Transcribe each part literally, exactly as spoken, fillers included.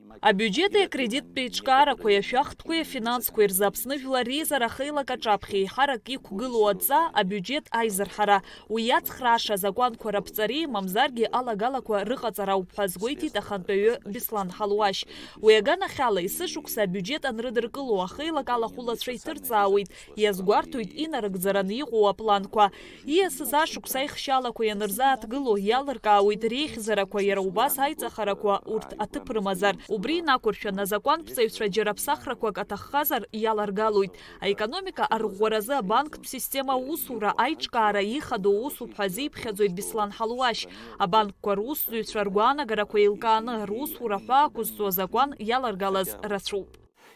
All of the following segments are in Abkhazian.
Абиуџьети акредиттәи еиҿкаарақәеи ашәахтәқәеи афинансқәеи рзы Аԥсны жәлар реизара ахеилак аҿаԥхьа еиҳарак иқәгылоу адҵа абиуџьет аизырҳара, уи иацхрааша азакәанқәа раԥҵареи, мамзаргьы алагалақәа рыҟаҵара ауп ҳәа азгәеиҭеит ахантәаҩы Беслан Ҳалуашь. Уи аганахьала, есышықәса абиуџьет анрыдыркыло, ахеилак алахәылацәа иҭырҵаауеит, иазгәарҭоит инарыгӡараны иҟоу апланқәа. Ииасыз ашықәс аихшьалақәа ианырзааҭгыло, иалыркаауеит реихьӡарақәа, иара убас аиҵахарақәа урҭ аҭыԥ рымазар. Убри инақәыршәаны, азакәанԥҵаҩцәа џьара ԥсахрақәак аҭаххазар, иаларгалоит. Аекономика арӷәӷәаразы абанктә система аусура аиҿкаара ихадоу усуп ҳәа азиԥхьаӡоит Беслан Ҳалуашь. Абанкқәа русзуҩцәа ргәаанагарақәа еилкааны, русура ҳәаақәызҵо азакәан иаларгалаз рацәоуп.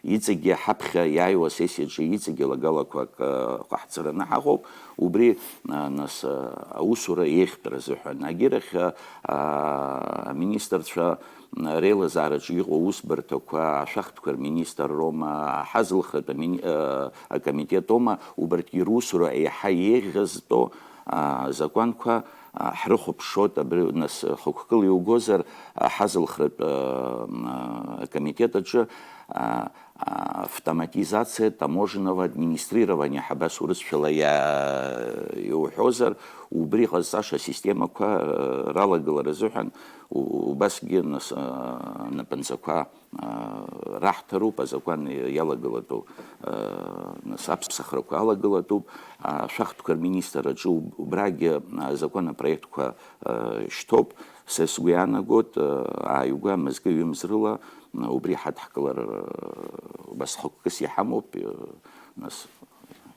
Иҵегьгьы ҳаԥхьа иааиуа асессиаҿы иҵегьгьы лагалақәак, э, ҟаҳҵараны ҳаҟоуп. Убри, э, нас, э, аусура еиӷьтәра азыҳәан. Агьырахь, э, а, аминистрцәа, э, реилазаараҿы иҟоу аусбарҭақәа, ашәахтәқәа рминистр роума, аҳазылхратә амини-, э, акомитет оума, убарҭгьы русура еиҳа еиӷьызтәу, а, закәанқәа, а, ҳрыхәаԥшуеит, абри, нас, хықәкыла иугозар, аҳазылхратә, а, м, а, акомитет аҿы, а, а, автоматизация таможенного администрирования, ҳәа абас урысшәала иа-, иуҳәозар, убри ҟазҵаша асистемақәа, а, ралагылара азыҳәан у-, убасгьы, нас, а, напынҵақәа раҳҭароуп, азакәан иалагылатәу, нас, аԥсахрақәа алагылатәуп, ашәахтәқәа рминистр аҿы уб-, убрагьы азакәанопроектқәа шьҭоуп. Са сгәы иаанагоит, ааигәа мызкы-ҩымз рыла убри ҳадҳкылар убас хықәкыс иҳамоуп, нас,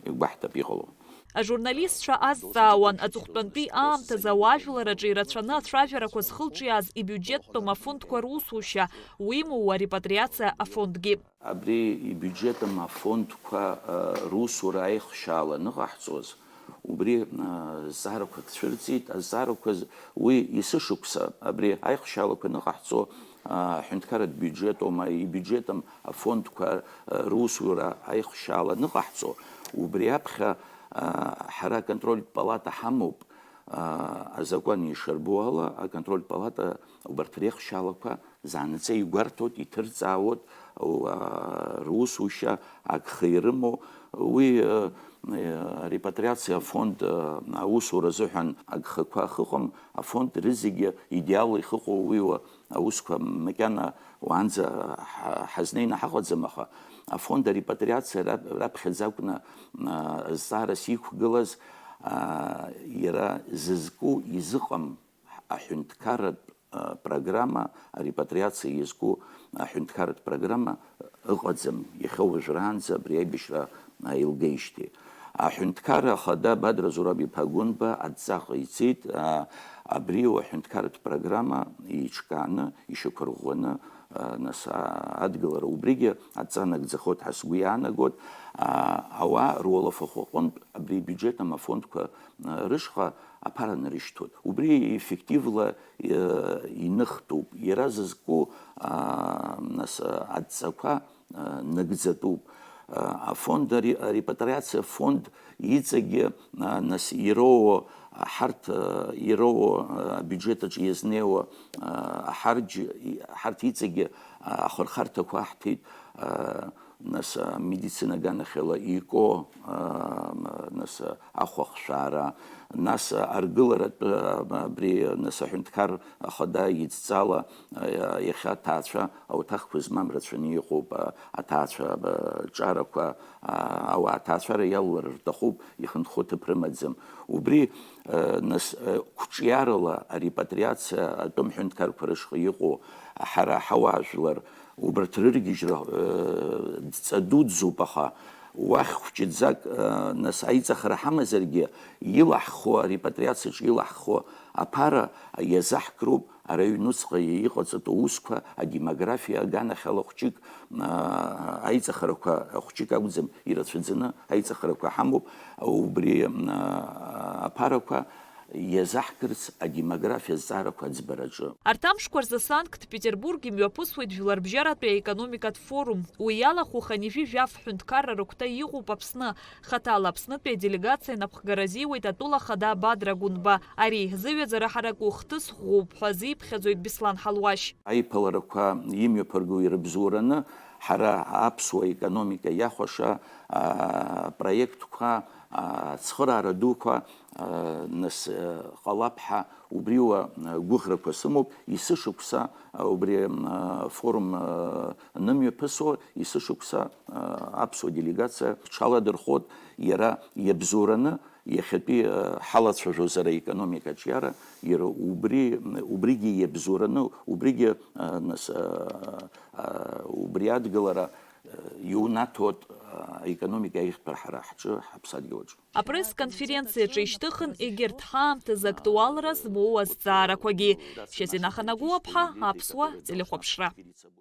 игәаҳҭап иҟало. Ажурналистцәа азҵаауан, аҵыхәтәантәи аамҭазы ауаажәлар аҿы ирацәаны ацәажәарақәа зхылҿиааз ибиуџьеттәым афондқәа русушьа, уимоу арепатриациа афондгьы. Абри ибиуџьеттәым афондқәа, а, русура аихшьаала аныҟаҳҵоз, убри, а, зҵаарақәак цәырҵит, азҵаарақәа з-, уи есышықәса абри аихшьаалақәа аныҟаҳҵо, а, аҳәынҭқарратә биуџьет аума, ибиуџьеттәым афондқәа, а, русура аихшьаала аныҟаҳҵо, убри аԥхьа, а, ҳара аконтрольтә палата ҳамоуп, а, азакәан ишарбо ала, аконтрольтә палата убарҭ реихшьаалақәа заанаҵы игәарҭоит, иҭырҵаауеит, а, русушьа агха ирымоу, уи, а, а, арепатриациа афонд, а, аусура азыҳәан агхақәа ахыҟам, афонд рызегьы идеалла ихыҟоу уи уа-, аусқәа макьана уаанӡа ҳа-, ҳазнеины ҳаҟаӡам, аха афонд арепатриациа рап-, раԥхьаӡа акәны, а, азҵаарас иқәгылаз, а, иара зызку изыҟам аҳәынҭқарратә, а, программа, арепатриациа иазку аҳәынҭқарратә программа ыҟаӡам, иахьа уажәраанӡа абри аибашьра, а, еилгеижьҭеи. Аҳәынҭқарра ахада Бадра Зураб-иԥа Гәынба адҵа ҟаиҵеит, а, абри аҳәынҭқарратә программа еиҿкааны, ишьақәырӷәӷәаны, а, нас, а, адгылара убригьы адҵа нагӡахоит ҳәа сгәы иаанагоит. А, ауаа руалафахә аҟынтә абри ибиуџьеттәым афондқәа, а, рышҟа аԥара нарышьҭуеит. Убри еффективла, э, иныхтәуп. Иара зызку, а, нас, а, адҵақәа, а, нагӡатәуп. А, афонд ари-, арепатриациа фонд иҵегьы, а, нас ироуо, а, ҳарҭ, а, ироуо, а, абиуџьет аҿы иазнеиуа, а, аҳарџь, и-, ҳарҭ иҵегьы, а, ахырхарҭақәа аҳҭеит, а, нас, а, медицина аганахьала ико, а, нас, а, ахәахшәаара, нас, а, аргыларатә, а, абри, нас, аҳәынҭқар ахада идҵала, а, иахьа аҭаацәа ауаҭахқәа змам рацәаны иҟоуп, а, аҭаацәа, а, ҿарақәа, а, ауаа аҭаацәара иалалар рҭахуп, ихынҳәуа ҭыԥ рымаӡам. Убри, а, нас, а, қәҿиарала арепатриациа атәым ҳәынҭқарқәа рышҟа иҟоу ҳара ҳауаажәлар, убарҭ рыргьежьра, э, дҵа дуӡӡоуп, аха уахь хәҷыӡак, э, нас аиҵахара ҳамазаргьы, илаҳхуа, арепатриациаҿы илаҳхуа аԥара иазаҳкроуп, ара аҩнуҵҟа иҟаҵатәу аусқәа, адемографиа аганахьала хәҷык, э, аиҵахарақәа хәҷык акәӡам, ирацәаӡаны аиҵахарақәа ҳамоуп, убри, э, аԥарақәа Иазаҳкырц адемографиа азҵаарақәа аӡбараҿы. Арҭ амшқәа рзы Санкт-Петербург имҩаԥысуеит Жәларбжьаратәи аекономикатә форум. Уи иалахәу хынҩажәи жәаф ҳәынҭқарра рыгәҭа иҟоуп Аԥсны. Хаҭала Аԥснытәи аделегациа напхгара азиуеит атәыла хада Бадра Гәынба. Ари зыҩаӡара ҳараку хҭыс ӷәӷәоуп ҳәа азиԥхьаӡоит Беслан Ҳалуашь. Аиԥыларақәа имҩаԥырго ирыбзоураны ҳара аԥсуа економика иахәаша, аа, проектқәа, аа, ацхыраара дуқәа, аа, нас, аа, ҟалап ҳәа убриоуа, аа, гәыӷрақәа сымоуп. Есышықәса, аа, убри, аа, форум, аа, нымҩаԥысуа, есышықәса, аа, аԥсуа делегациа ҳҽаладырхәот, иара иабзоураны иахьатәи, аа, ҳалацәажәозар аекономика аҿиара, иара убри, убригьы иабзоураны, убригьы, аа, нас, аа, аа, убри адгылара, аа, иунаҭоит, аа, аекономика аиӷьтәра ҳара ҳҿы, ҳаԥсадгьыл аҿы. Апресс-конференциаҿы ишьҭыхын егьырҭ ҳаамҭазы актуалра змоу азҵаарақәагьы. Шьазина Ханагәыаԥҳа, Аԥсуа телехәаԥшра.